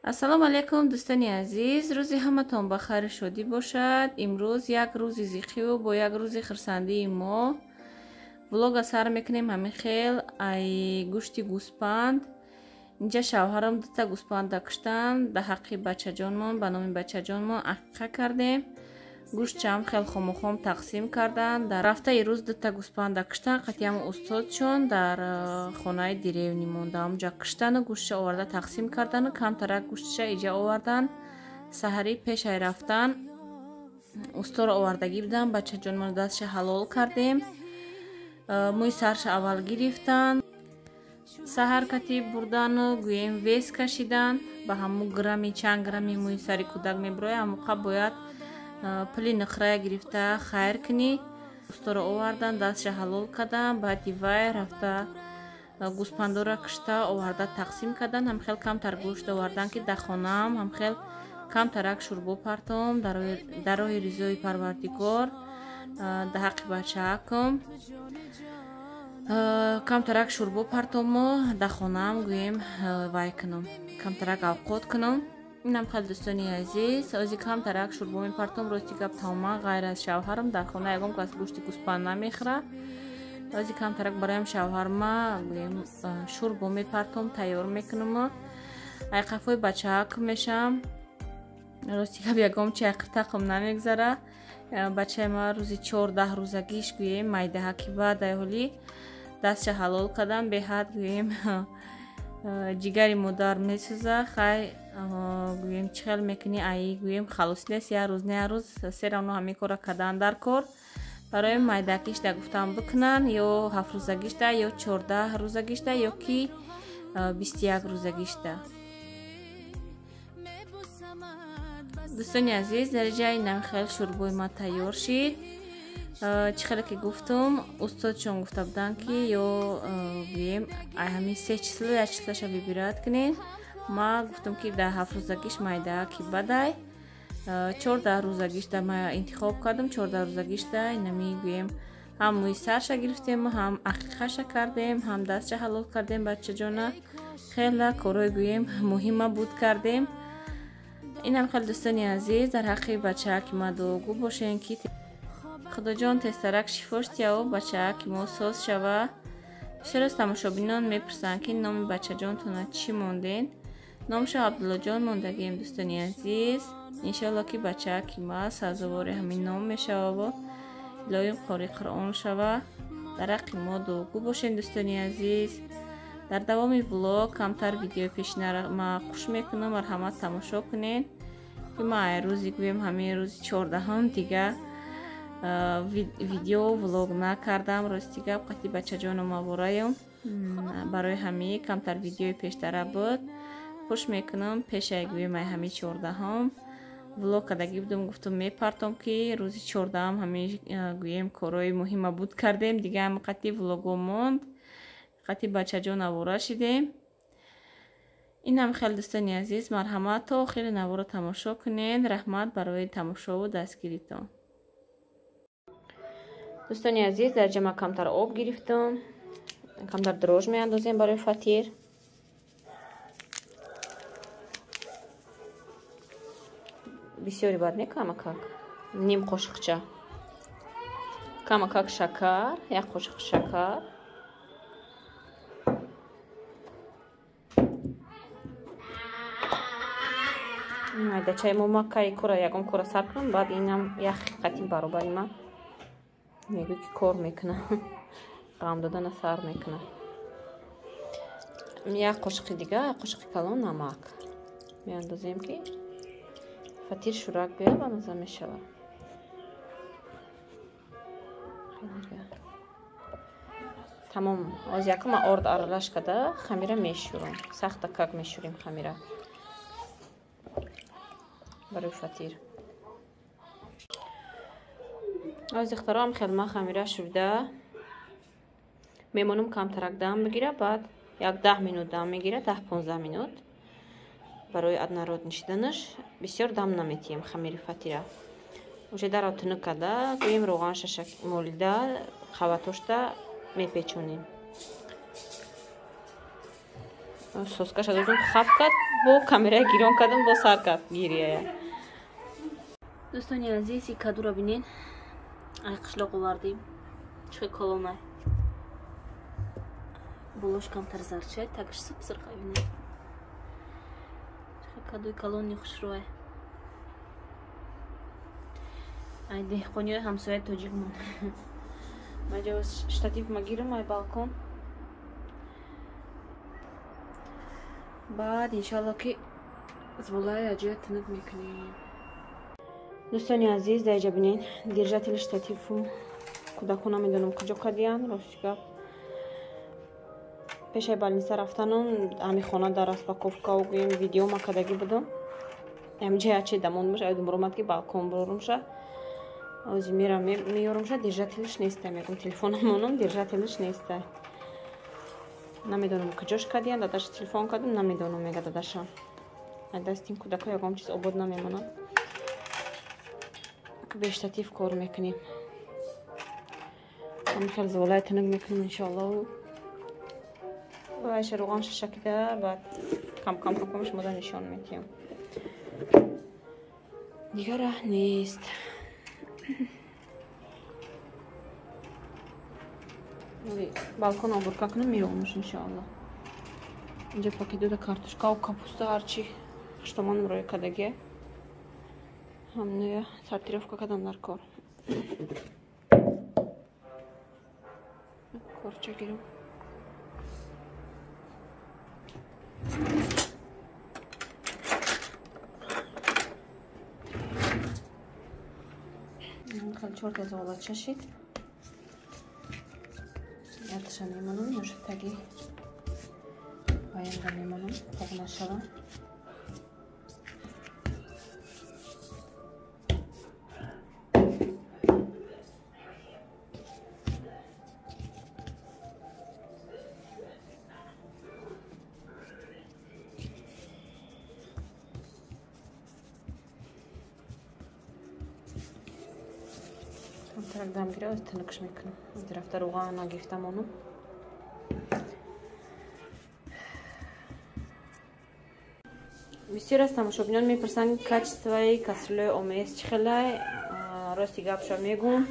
Ассалому алайкум дӯстони азиз, рӯзи ҳаматон ба хайру шодӣ бошад. Имрӯз як рӯзи зиқиву бо як рӯзи хурсандии мо влога сар мекунем. Ҳамин хел ай гӯшти гӯспанд. Инҷа шавҳарам дута гӯспанда куштанд дар ҳаққи бачаҷонмон, ба номи бачаҷонмон ақиқа кардем. Гӯштчаам хел хомухом тақсим карданд. Дар рафтаи рӯз дута гӯспанда куштанд, қатъиам устодшон дар хонаи деревни монда. Ҳамҷа куштану гӯштша оварда тақсим кардану камтарак гӯштша иҷа овардан. Саҳарӣ пешай рафтан усторо овардагӣ будам. Бачаҷонмон дастша ҳалол кардем. Мӯи сарша аввал гирифтан. Саҳар катиб бурдану гӯем вес кашидан. Ба ҳамун грамми чанд грамми мӯи сари кӯдак мебирояд, ҳамуқа бояд пули нуқрая гирифта хайр кунӣ. Усторо овардан, дастша ҳалол кардан. Баъди вай рафта гӯспандора кушта оварда тақсим кардан. Ҳамхел камтар гӯшт овардан, ки дар хонаам ҳамхел камтарак шӯрбо партом дар роҳи ризои Парвардигор, дар ҳаққи бачаакам камтарак шӯрбо партому дар хонаам гӯем вай кунам, камтарак авқот кунам. Инам хел дӯстони азиз, ози камтарак шӯрбо мепартом. Рости гап тамоман ғайр аз шавҳарам дар хона ягон кас гӯшти гӯспанд намехӯрад. Ози камтарак бароям шавҳарма гӯем шӯрбо мепартом, тайёр мекунам. Ай қафои бачаак мешам. Рости гап ягон чи ақиртақам намегзара. Бачаи ма рӯзи 14 рӯзагиш гӯем майдаҳаки баъд ай ҳоли дастша ҳалол кардам. Беҳад гӯем ҷигари модар месӯза. Хай гӯем чӣ хел мекунӣ, ай гӯем халос нест, як рӯз не як рӯз серавно ҳамин кора кардан дар кор. Барои майдакишда гуфтам бикунан ё 7 рӯзагишда, ё 14 рӯзагишда, ё ки 21 рӯзагишда. Дӯстони азиз, дар ҷаи намхел шӯрбои ма тайёр шид. Чӣ хеле ки гуфтум, устодшон гуфта буданд, ки ё гӯем ай ҳамин се число як числоша выбират кунед. Ма гуфтум, ки дар 7 рӯзагиш майдаки бадай. 14 рӯзагишда ма интихоб кардам. 14 рӯзагишда инами гӯем ҳам мӯи сарша гирифтем, ҳам ақиқаша кардем, ҳам дастша ҳалол кардем бачаҷона. Хела корҳои гӯем муҳима буд кардем. Инам хеле дӯстони азиз, дар ҳаққи бачааки ма дуогӯ бошем, ки Худоҷон тезтарак шифош диҳаву бачааки мо соз шава. Бисёр аз тамошобинон мепурсанд, ки номи бачаҷонтона чӣ монден. Номшо Абдуллоҷон мондагием дӯстони азиз. Иншоалло ки бачааки ма сазовори ҳамин ном мешававу илоҳим қори Қуръон шава. Дар ҳаққи мо дуогӯ бошем дӯстони азиз. Дар давоми влог камтар видеои пешинара ма хуш мекунам, марҳамат тамошо кунед, ки ма ай рӯзи гӯем ҳамин рӯзи 14-ҳам дига видео влог накардам. Рости гап қати бачаҷоном авораем, барои ҳамин камтар видеои пештара буд. Хуш мекунам пешай гӯем ай ҳамин 14-ҳам влог кардагӣ будам, гуфтам мепартом, ки рӯзи 14-ҳам ҳамин гӯем корҳои муҳима буд кардем. Дига ҳам қати влого монд, қати бачаҷон авора шидем. Инам хеле дӯстони азиз, марҳамат то охири наворо тамошо кунед. Раҳмат барои тамошову дастгиритон. Дӯстони азиз, дар ҷама камтар об гирифтам, камтар дрож меандозем барои фатир. Бисёри бад не, камакак ним қошиқча, камакак шакар, як қошиқ шакар. Майдачаи мо ма кай кора ягон кора сар кунам, баъд инам як ҳақиқати баробари ма мегӯй, ки кор мекуна, ғам додана сар мекуна. Як қошиқи дига, як қошиқи калон намак меандозем, ки фатир шӯрак биёяд, ба маза мешавад. Тамом. Оз якума орд аралаш карда хамира мешӯрам, сахта как мешӯрем хамира барои фатир. Оз духтарам хел ма хамира шӯрда мемонам, камтарак дам бигира, баъд як 10 минут дам мегира, 10-15 минут барои однородный шиданаш. Бисёр дам наметиҳем хамири фатира. Уже даро тунук карда гӯем роғанша молида қаватошта мепечонем. Соскаша додум, хап кард, бо камера гирон кардам, бо сар кард гирияя. Дӯстони азиз, и кадура бинен. Ай қишлоқ овардем. Чӣ колонай. Болош камтар зарчай, тагаш сып-сирха бинен. Чӣ кадуи колони хушрӯай. Ай деҳқониҳои ҳамсояи тоҷикмон. Маҷа штатив магирам ай балкон. Баъд иншалло ки зволаи аҷоя тинак мекунем. Дӯстони азиз, дар инҷа бинед, держатели штативум кӯдакон намедонам куҷо кардиянд, рости гап. Пешаи больница рафтанам, ҳами хона дар распаковкау гӯем видео макардагӣ будам. Ҳаминҷа яче дамон боша, айдум буромад ки балкон бурорумша. Ози мерам меёрумша, держателиш неста, мегум телефонам монам, держателиш неста. Намедонам куҷош кардиянд, дадаша телефон кардам, намедонам, мега дадаша. Ай дасти ин кӯдако ягон чиз обод намемонад. Бе штатив кор мекунем. Ҳамин хел зволая тинак мекунем иншоалло. Вайша руған шашакида, баъд кам-кам кам-кам шумода нишон медиҳем. Дигар раҳ нест. Балкон обурка кунам, меёмуш иншоалло. Инҷа пакетода картошкау капуста ҳарчи хуштомонам рӯи кардагия. Ҳамнуя сортировка кардам дар кор. Корча гирам. Хел чорта золача шид. Яташа мемонам, ёша таги ваянда мемонам, қоқ нашава. Камтарак дам гира, оз тинукш мекунам. Оз рафта руған нагифтам ону. Бисёр аз тамошобинон мепурсанд качествои кастрюлаи ОМС чӣ хелай. Рости гапша мегум.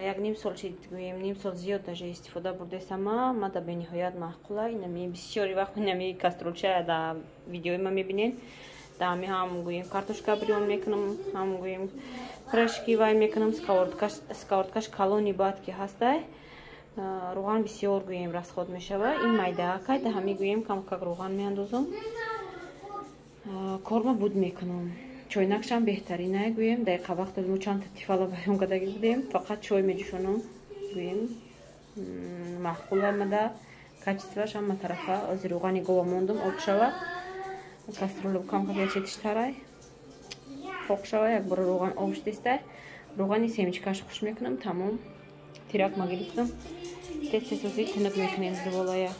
Як ним сол чид гӯем, ним сол зиёд даже истифода бурдесама, ма да бениҳоят маъқула. Инами бисёри вақт инами кастрюлча да видеои ма мебинед. Да ҳами ҳам гӯем картошка бирён мекунам, ҳам гӯем пирожки вай мекунам, сковородкаш калони баъд ки ҳастай. Руған бисёр гӯем расход мешава. Ин майдаакай, да ҳами гӯем камкак руған меандозам. Корма буд мекунам. Чойнакшам беҳтаринай гӯем. Дақиқа вақт мо чанд тифала баён кардагӣ будем, фақат чой меҷӯшонам гӯем. Маъқул омада, качествоаш ҳама тарафа. Ози руғани гова мондум, об шава. Кастрюля камкак ячетиштарай. Қоқ шава, як бора руған об шудистай. Руғани семечкаш хуш мекунам, тамом. Тирак ма гирифтам. Тез тез ози тинак мекунем зуволая.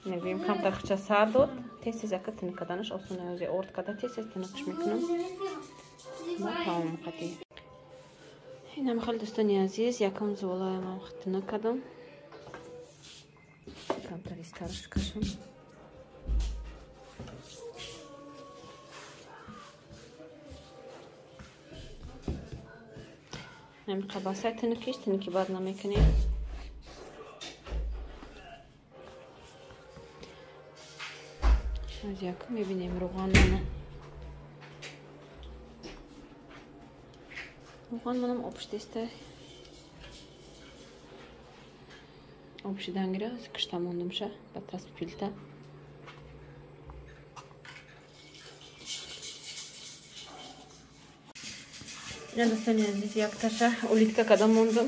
Мегӯем камтар хича сар дод, тез тез яка тинак карданаш осон е. Ози орд карда тез тез тинакш мекунам. Ма тамом қатӣ. Инам хеле дӯстони азиз, якам зуволаям ам тинак кардам. Камтар истараш кашам. Ҳамин қабасай тинакиш, тинаки бад намекунем. Аз якум мебинем руған мана. Руған манам обштеста. Обшидан гира, аз кишта мондумша, ба тасби пилта. Ина дӯстони азиз, якташа улитка кардам мондум.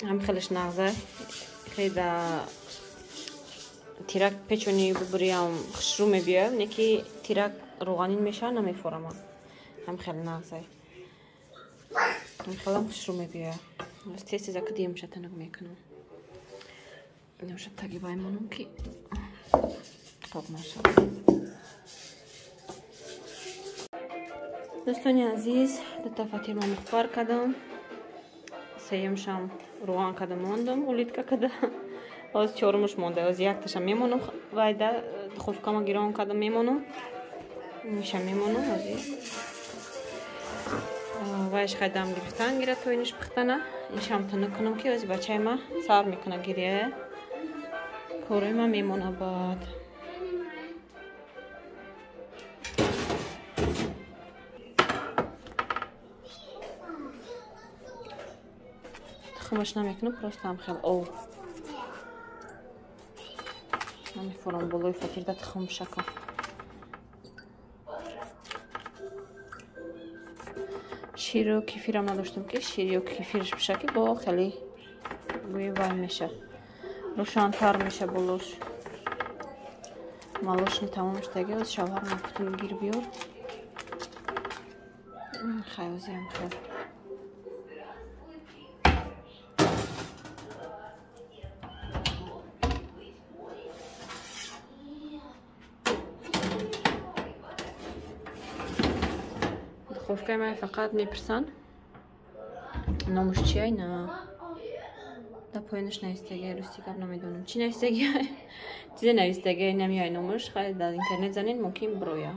Ҳам хелеш нағза. Хеле да тирак печони бубуриям хушрӯ мебиёям, не ки тирак руғанин мешава, намефорамам. Ҳам хеле нағзай. Ҳам хелам хушрӯ мебиёя. Тез тез ака диюмша тинак мекунам. Инамша таги вай монам ки қоқ нашавад. Дӯстони азиз, дута фатирма мухбар кардам. Сеюмшам руған када мондум, улитка када. Оз чорумуш монда. Оз якташа мемонум, вайда духовкама гирон када мемонум. Ниша мемонум ози. Вайш хайдам гирифтан гира тойниш пухтана. Иншам тана кунам ки ози бачаи ма сар мекуна гирия. Корои ма мемона баъд. Тухмаш намекунам, просто ҳам хел ов. Намефурам болои фатирда тухм шака. Ширу кефирам надоштам ки шир ё кефирш биша ки бо хеле бӯи вай меша. Рӯшантар меша болош. Малошни тамом шудаги, оз шавҳарам гуфтум гир биёр. Хай озиам хел. Духовкаи ман фақат мепурсанд номуш чиай, на да поёнаш навистагиай, русти гап намедонам чӣ навистагиай, чизе навистагиай, намеяй номуш. Хай дар интернет занед, мумкин бироя.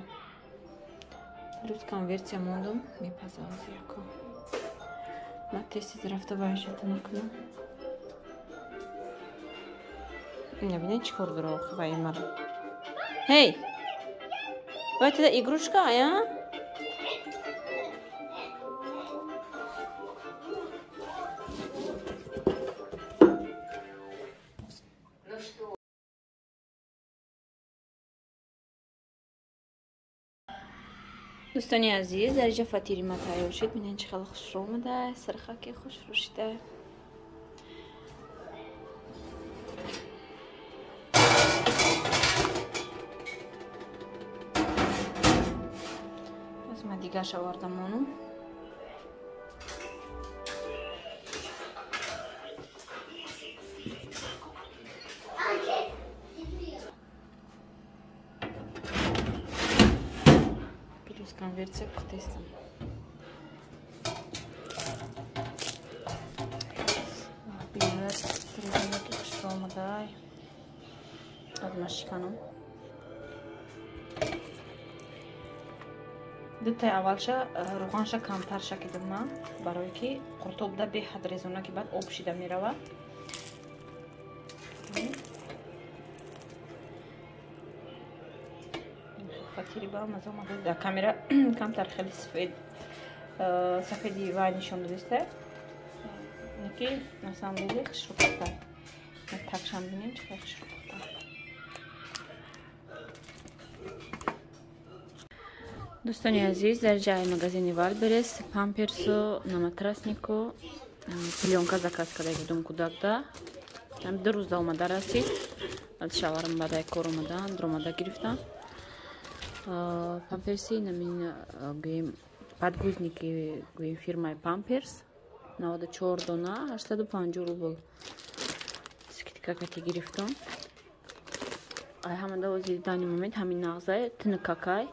Рус конверсия мондум, мепаза ози яко. Ман тез-тез рафта вайшата накунам. Набинед чӣ кор дора охи вай мара. Ҳей! Вай тада игрушка ая? Дӯстони азиз, дар инҷа фатири ма тайёр шуд. Бинед чӣ хеле хушрӯ омада, сирхаки хушрӯ шуда. Боз ма дигарша овардам монум. Конверсия пухтестам. Бинед резинаки хушрӯ омадай. Аз ма шиканам. Дутаи аввалша рӯғанша камтар шакидам ман, барое ки қуртобда беҳад резона ки баъд об шида меравад. Фатири ба маза омада. Дар камера камтар хеле сафед сафеди вай нишон додиста. Неки на самом деле хушрӯ пухта. Такшам бинем чӣ хеле хушрӯ пухта. Дӯстони азиз, дар ҷайи магазини Валберес памперсу, наматраснику, плёнка заказ карда будум кӯдакда. Ду рӯз да омада расид. Аз шаварам баъдаи кор омадан, дуромада гирифтам. Памперси намин гӯем подгузники гӯем фирмаи Памперс 94 дона 850 рубл скидка кати гирифтам. Ай ҳамада ози дани момент ҳамин нағзай тинкакай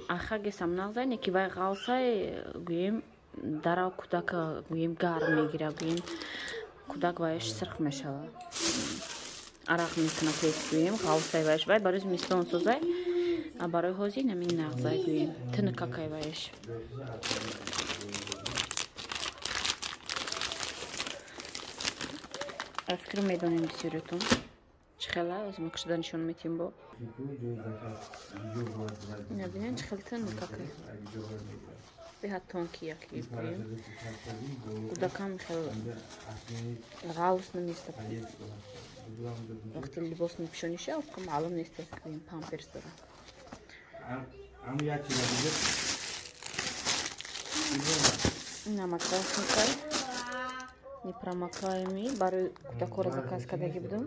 ахагесам нағзай неки вай ғалсай гӯем дарав кӯдака гӯем гарм мегира, гӯем кӯдак вайш сирх мешава, арақ мекуна тез гӯем ғалсай вайш вай барои зимистон созай. Барои ҳозир намин нағзай гӯем тинкакай вайш. Фикр медонем бисёриятон чӣ хела ози ма кушода нишон метиҳем бо. Ина бинед чӣ хел тинкакай. Беҳад тонки як гӯем. Кӯдакам хел ғалс наместа. Вақте либос мепӯшониша, маълум нест гӯем памперс дорад. Наматрасникай непромокаемый барои кӯдакҳоро заказ кардаги будам.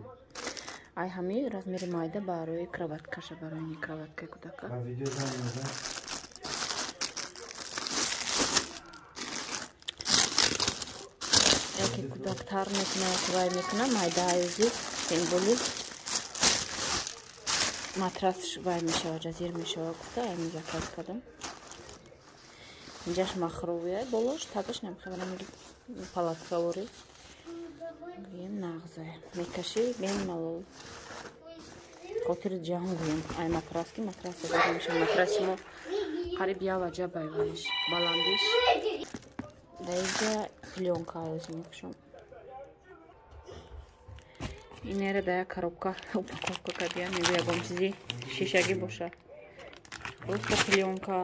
Ай ҳами размери майда барои кроваткаша, барои не кроваткаи кӯдака. Яке кӯдак тар мекуна, яке вай мекуна, майда аюзи символи матрас вай мешава, ҷазир мешава гуфта, ами заказ кардам. Инҷаш махровия болош, тагаш намехабарам. Палаткаворӣ. Гӯем нағзе. Мекашӣ бен малол. Хотири ҷаҳон гӯем. Ай матрас ки матрас меша. Матраси мо қариб як ваҷа байваиш. Баландиш. Дар инҷа плёнка ҳозир мекушам. Инера дар як коробка упаковка кардиям. Мегӯ ягон чизи шишагӣ боша. Просто плёнка.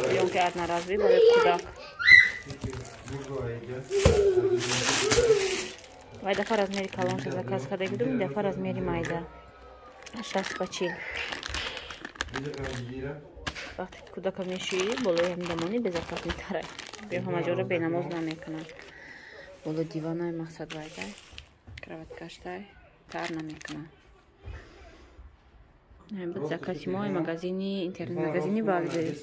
Плёнки одноразовый барои кӯдак. Вай дафъа размери калонша заказ карда будум, ин дафъа размери майда. 60 ба 40. Вақте ки кӯдака мешӯӣ, болои ҳамдамонӣ безопаснитара. Биё ҳамаҷоро бенамоз намекунад. Боло диванаи мақсад вайдай, кроваткаштай тар намекунад. Буд закази мо магазини интернет-магазини Wildberries.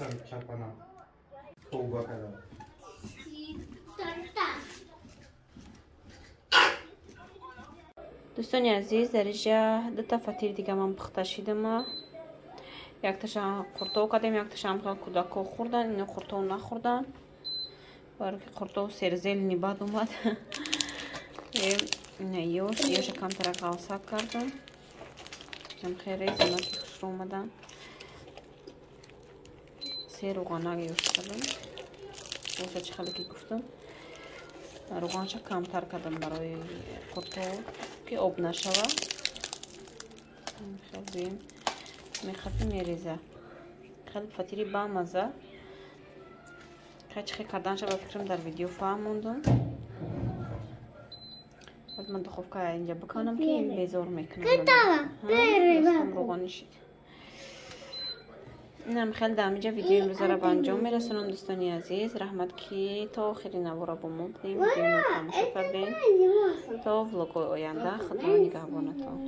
Дӯстони азиз, дар инҷа дута фатири дига ман пухта шидама. Якташа қуртов кардем, якташа ҳам кӯдакҳо хӯрдан, ино қуртов нахӯрдан. Барои ки қуртов серзелни бад омад. Ёш, ёша камтара ғалсак кардам. Хеле зинаки хушрӯ омадан. Се рӯғанак ёш кардам. Боша чӣ хеле ки гуфтам. Рӯғанша камтар кардам барои қуртов ки об нашава. Хеле мехапи мереза. Хеле фатири бамаза. Хеле карданша ба фикрам дар видео фаҳмондум. Баъд ман духовка инҷа биканам ки безор мекунам. Рӯғонӣ шид. Инам хеле дар ҳаминҷа видеои имрӯзаро ба анҷом мерасонам, дӯстони азиз. Раҳмат ки то охири навора бо мо будем, видеои тамошо кардем. То влогҳои оянда Худо нигаҳбонатон.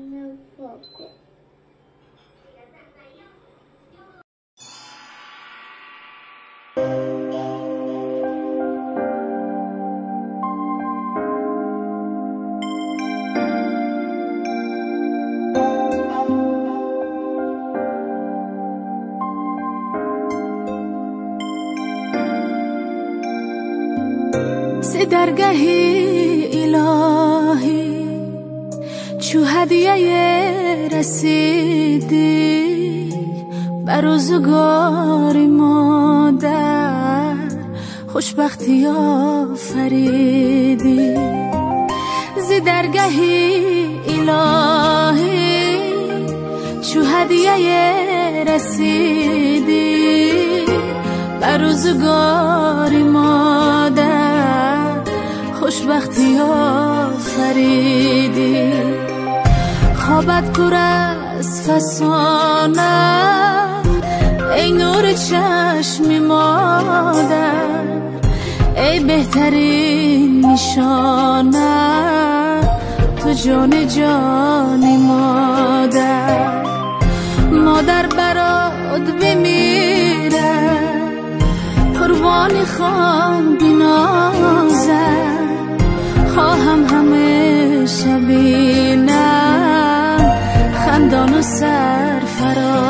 درگه الهی چو هدیه رسیدی بر روزگار مادر خوشبختی آفریدی. ز درگه الهی چو هدیه رسیدی بر روزگار مادر خوشبختی آفریدی. خوابت پر از فسانه ای نور چشم مادر، ای بهترین نشانه تو جان جان مادر. مادر برات بمیره قربان خان بنازه، خواهم همیشه بینم خندان و سرفرازم.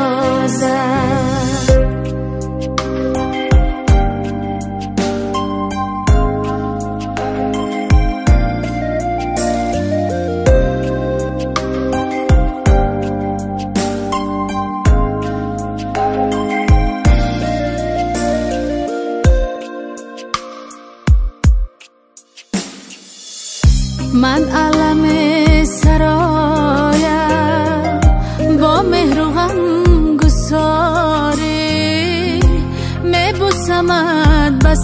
من علم سرایم با مهر و غم گساری، میبوسمت بس.